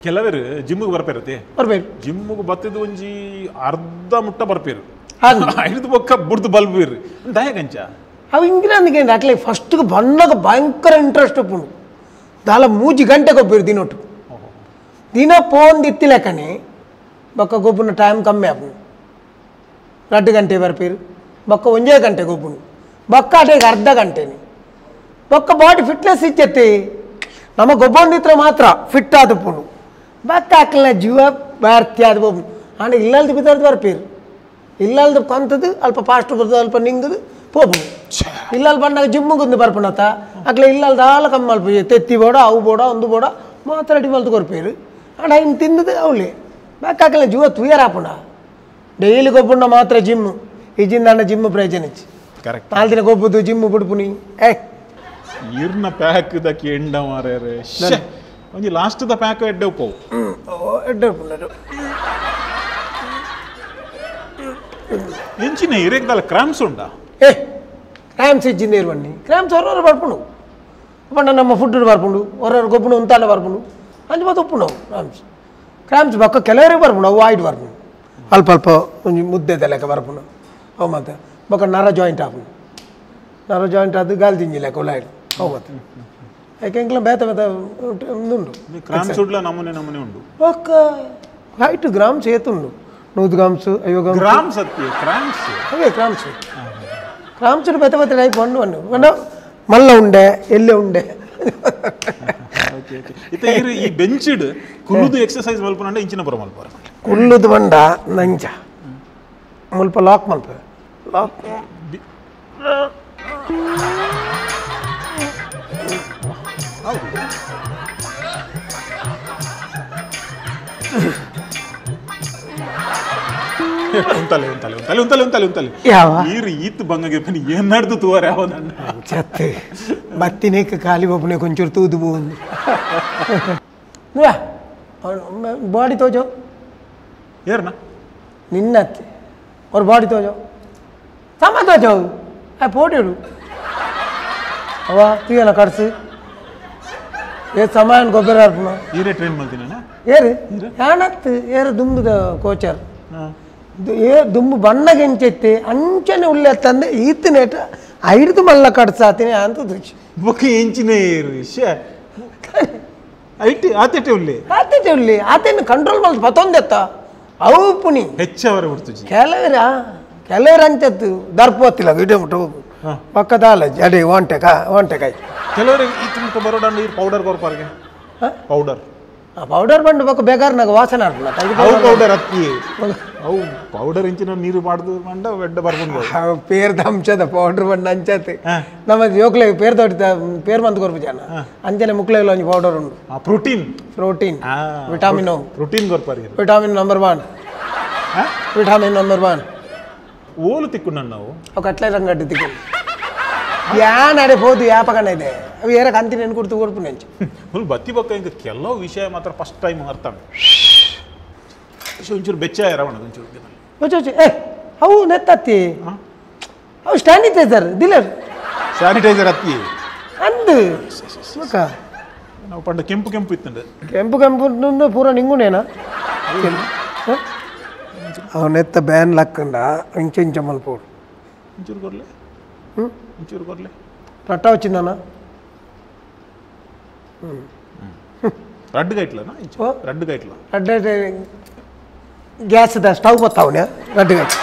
ಕೆಲವರು ಜಿಮ್ಗೆ ಬರ್ಪೇರತ್ತೆ ಬರ್ಪೇರು ಜಿಮ್ಗೆ ಬತ್ತಿದ್ದು ಒಂಜಿ ಅರ್ಧ ಮುಟ್ಟ ಬರ್ಪೇರು ಐದು ಬೊಕ್ಕ ಬುಡ್ದು ಬಲ್ಬ್ ಇರು ದಯಗಂಚ ಅವು ಇಂಗ್ರಾಂದಿಗೆ ಅಟ್ಲೆ ಫಸ್ಟ್ಗೆ ಬಣ್ಣಗ ಭಯಂಕರ ಇಂಟ್ರೆಸ್ಟ್ ಉಪ್ಪುಂಡು ದಾಲ ಮೂಜಿ ಗಂಟೆ ಗೊಬ್ಬಿರು ದಿನೊಟ್ಟು ದಿನ ಪೋಂದಿತ್ತಿಲೆಕ್ಕನೆ ಬೊಕ್ಕ ಗೊಬ್ಬುನ ಟೈಮ್ ಕಮ್ಮಿ ಆಪುಂಡು 2 ಗಂಟೆ ಬರ್ಪೇರು ಬೊಕ್ಕ ಒಂಜೇ ಗಂಟೆ ಗೊಬ್ಬುಂಡು ಬೊಕ್ಕ ಅಟೇಗೆ ಅರ್ಧ ಗಂಟೆನೆ ಬೊಕ್ಕ ಬಾಡಿ ಫಿಟ್ನೆಸ್ ಇಚ್ಚತ್ತೆ ನಮ್ಮ ಗೊಬ್ಬೊಂದಿತ್ರ ಮಾತ್ರ ಫಿಟ್ ಆದಪ್ಪುಂಡು ಬೊಕ್ಕ ಅಕ್ಲನ ಜೀವ ಬಾರ್ತಿ ಆದ ಬೋಪುಂಡು ಆಂಡ ಇಲ್ಲಲ್ದು ಬಿದ್ದಾರ್ದು ಬರ್ಪೇರು ಇಲ್ಲಲ್ದು ಕಂತದ್ದು ಅಲ್ಪ ಫಾಸ್ಟ್ ಬರ್ತದೆ ಅಲ್ಪ ನಿಂಗದು ಪೋಪುಂಡು ಇಲ್ಲಲ್ಲಿ ಬಂದಾಗ ಜಿಮ್മുಗೊಂದು ಬರ್ಪುಂಡತ್ತ ಅಕ್ಲೆ ಇಲ್ಲಲ್ದು ಆಲ ಕಮ್ಮಿ ಅಲ್ಪ ತೆತ್ತಿ ಬೋಡ ಅವು ಬೋಡ ಒಂದು ಬೋಡ ಮಾತ್ರ ರೆಡಿ ಮಲ್ತು ಕೊರ್ಪೇರು ಆಂಡ ಇನ್ನು ತಿಂದದು ಅವಳೆ ಬೊಕ್ಕ ಅಕ್ಲನ ಜೀವ ತುಯರ್ ಆಪುಂಡ ಡೈಲಿ ಗೊಬ್ಬುಂಡ ಮಾತ್ರ ಜಿಮ್ ಇಜಿಂದಾಂಡ ಜಿಮ್ ಪ್ರಯೋಜನ ಇಚ್ಚಿ ಕರೆಕ್ಟ್ 4 ದಿನ ಗೊಬ್ಬುದು ಜಿಮ್ ಬಿಡ್ಪುನಿ ಏ ಇರ್ನ ಪ್ಯಾಕ್ ದಕ್ಕೆ ಎಂಡ ಮಾರೇರೆ ಒಂಜಿ last the pack ಎಡ್ಡೆ ಉಪ್ಪು ಎಡ್ಡೆ ಉಪ್ಪುಂಡು ಎಂಚಿನ ಇರೇಗ್ದಲ್ಲ ಕ್ರಾಮ್ಸ್ ಉಂಡಾ ಏ ಕ್ರಾಮ್ಸ್ ಇಜ್ಜಿಂದ ಇರುವಣ್ಣಿ ಕ್ರಾಮ್ಸ್ ಹೊರವರು ಬರ್ಪುಂಡು ಪಂಡ ನಮ್ಮ ಫುಡ್ ಬರ್ಪುಂಡು ಹೊರವರು ಗೊಬ್ಬುಂಡು ಉಂತಾಂಡ ಬರ್ಪುಂಡು ಅಂಚ ಮಾತ ಉಪ್ಪುಂಡು ಕ್ರಾಮ್ಸ್ ಕ್ರಾಮ್ಸ್ ಬೊಕ್ಕ ಕೆಲವರಿಗೆ ಬರ್ಪುಂಡು ಅವು ಆಯ್ಟ್ ಬರ್ಪುಂಡು ಅಲ್ಪ ಅಲ್ಪ ಒಂಜಿ ಮುದ್ದೆ ಲೆಕ್ಕ ಬರ್ಪುಂಡು ಅವು ಮತ್ತೆ ಬೊಕ್ಕ ನರ ಜಾಯಿಂಟ್ ಆಪುಂಡು ನರ ಜಾಯಿಂಟ್ ಆದ ಗಾಲಿ ದಿಂಜಿ ಲೆಕ್ಕ ಉಲಾಯ್ಡು ಅವು ಮತ್ತೆ ಯಾಕೆ ಎಂಕ್ಲ ಬೇತ ಬೇತ ಉಂಡು ಕ್ರಾಮ್ಸ್ ಉಡ್ಲ ನಮೂನೆ ನಮೂನೆ ಉಂಡು ಬೊಕ್ಕ ಹೈಟ್ ಗ್ರಾಮ್ಸ್ ಏತುಂಡು 100 ಗ್ರಾಮ್ಸ್ 50 ಗ್ರಾಮ್ಸ್ ಗ್ರಾಮ್ಸ್ ಅತ್ತಿ ಕ್ರಾಮ್ಸ್ ಅವೇ ಕ್ರಾಮ್ಸ್ ಕ್ರಾಮ್ಸ್ ಬೇತ ಬೇತ ಟೈಪ್ ಉಂಡು ಉಂಡು ಪಂಡ ಮಲ್ಲ ಉಂಡೆ ಎಲ್ಲೆ ಉಂಡೆ ಓಕೆ ಓಕೆ ಇತ್ತೆ ಇರು ಈ ಬೆಂಚಿಡ್ ಕುಲ್ಲುದು ಎಕ್ಸರ್ಸೈಸ್ ಮಲ್ಪುನಂಡ ಇಂಚಿನ ಪುರ ಮಲ್ಪುರ ಕುಲ್ಲುದು ಬಂಡ ನಂಚ ಮುಲ್ಪ ಲಾಕ್ ಮಲ್ಪ ಲಾಕ್ ಉಂತಲೆ ಉಂತಲೆ ಉಂತಲೆ ಉಂತಲೆ ಉಂತಲೆ ಉಂತಲೆ ಯಾವ ಈರು ಈತ್ ಬಂಗಗೆ ಬನ್ನಿ ಏನ್ ನಡ್ದು ತೂವರೆ ಯಾವದಣ್ಣ ಚತ್ತೆ ಬತ್ತಿನೇಕ ಖಾಲಿ ಒಬ್ಬನೇ ಕೊಂಚೂರು ತೂದು ಬೋದು ಬಾಡಿ ತೋಜೋ ಏರ್ನ ನಿನ್ನತ್ತೆ ಅವ್ರ ಬಾಡಿ ತೋಜೋ ತಮ್ಮ ತೋಜೋ ಆ ಪೋಟಿಡು ಅವ ತೀಯನ ಕಡ್ಸು ಏ ಸಮಾನ ಗೊಬ್ಬರ ಹಾರ್ಪುನ ಈರೇ ಟ್ರೈನ್ ಮಲ್ತಿನ ಏರು ಯಾನತ್ತು ಏರು ದುಂಬುದ ಕೋಚರ್ ಏ ದುಂಬು ಬಣ್ಣಗೆ ಎಂಚೆತ್ತಿ ಅಂಚನೆ ಉಳ್ಳೆ ತಂದೆ ಈತನೇಟ ಐದು ಮಲ್ಲ ಕಡ್ಸಾತೀನಿ ಅಂತ ದುಚ್ಚು ಬೊಕ್ಕ ಎಂಚಿನ ಏರು ಶೇ ಐಟಿ ಆತೆಟೆ ಉಳ್ಳೆ ಆತೆಟೆ ಉಳ್ಳೆ ಆತೇನು ಕಂಟ್ರೋಲ್ ಮಲ್ತು ಪತ್ತೊಂದೆತ್ತ ಅವು ಪುನಿ ಹೆಚ್ಚವರೆ ಬಿಡ್ತುಜಿ ಕೆಲವರ ಕೆಲವರ ಅಂಚತ್ತು ದರ್ಪೋತಿಲ್ಲ ವಿಡಿಯೋ ಮುಟ್ಟು ಪಕ್ಕದಾಲ ಅಡೆ ಒಂಟೆ ಕಾ ಒಂಟೆಕಾಯಿ ಕೆಲವರಿಗೆ ಈತ ಮುಟ್ಟ ಬರೋಡ ನೀರು ಪೌಡರ್ ಕೊರ್ಪಾರ್ಗೆ ಪೌಡರ್ ಪೌಡರ್ ಬಂಡು ಬೊಕ್ಕ ಬೇಕಾದ್ರೆ ನಾಗ ವಾಸನೆ ಆರ್ಪುನ ಅವು ಪೌಡರ್ ಅತ್ತಿ ಅವು ಪೌಡರ್ ಇಂಚಿನ ನೀರು ಮಾಡ್ದು ಮಂಡ ಬೆಡ್ಡ ಬರ್ಕೊಂಡು ಪೇರ್ದ ಅಂಶದ ಪೌಡರ್ ಬಂಡು ಅಂಚತೆ ನಮ್ಮ ಜೋಕ್ಲೆ ಪೇರ್ ದೊಡ್ಡ ಪೇರ್ ಮಂತ್ ಕೊರ್ಪು ಜನ ಅಂಚನೆ ಮುಕ್ಲೆಲ್ಲ ಒಂಜಿ ಪೌಡರ್ ಉಂಡು protein protein vitamin protein ಕೊರ್ಪಾರ್ಗೆ vitamin number 1 vitamin number 1 ಓಲು ತಿಕ್ಕು ನಾವು ಅವು ಕಟ್ಲೆ ರಂಗಡ್ಡಿ ತಿಕ್ಕು ಯಾನ್ ಅಡೆ ಹೋದು ಯಾಪಕಣ ಇದೆ ಅವು ಏರ ಕಂತಿನ ಏನು ಕೊಡ್ತು ಕೊಡ್ಪು ನೆಂಚು ಫುಲ್ ಬತ್ತಿ ಬೊಕ್ಕ ಹಿಂಗೆ ಕೆಲವು ವಿಷಯ ಮಾತ್ರ ಫಸ್ಟ್ ಟೈಮ್ ಅರ್ಥ ಒಂಚೂರು ಬೆಚ್ಚ ರವಣ ಒಂಚೂರು ಒಚ್ಚು ಏ ಅವು ನೆತ್ತತ್ತಿ ಅವು ಸ್ಯಾನಿಟೈಸರ್ ದಿಲರ್ ಸ್ಯಾನಿಟೈಸರ್ ಅತ್ತಿ ಅಂದು ಮಕ್ಕ ನಾವು ಪಂಡ ಕೆಂಪು ಕೆಂಪು ಇತ್ತಂಡೆ ಕೆಂಪು ಕೆಂಪು ಪೂರ ನಿಂಗುನೇನಾ ಅವನೆತ್ತ ಬ್ಯಾನ್ ಲಕ್ಕಂಡ ಇಂಚ ಇಂಚ ಮಲ್ಪೋಡು ಒಂಚೂರು ಕೊರ್ಲೆ ಒಂಚೂರು ಕೊರ್ಲೆ ರಟ್ಟ వచ్చిందన్న ರಡ್ಡು ಗೈಟ್ಲನಾ ರಡ್ಡು ಗೈಟ್ಲ ರಡ್ಡು gas the stove ಬತ್ತಾವನೆ ರಡ್ಡು ಗೈಟ್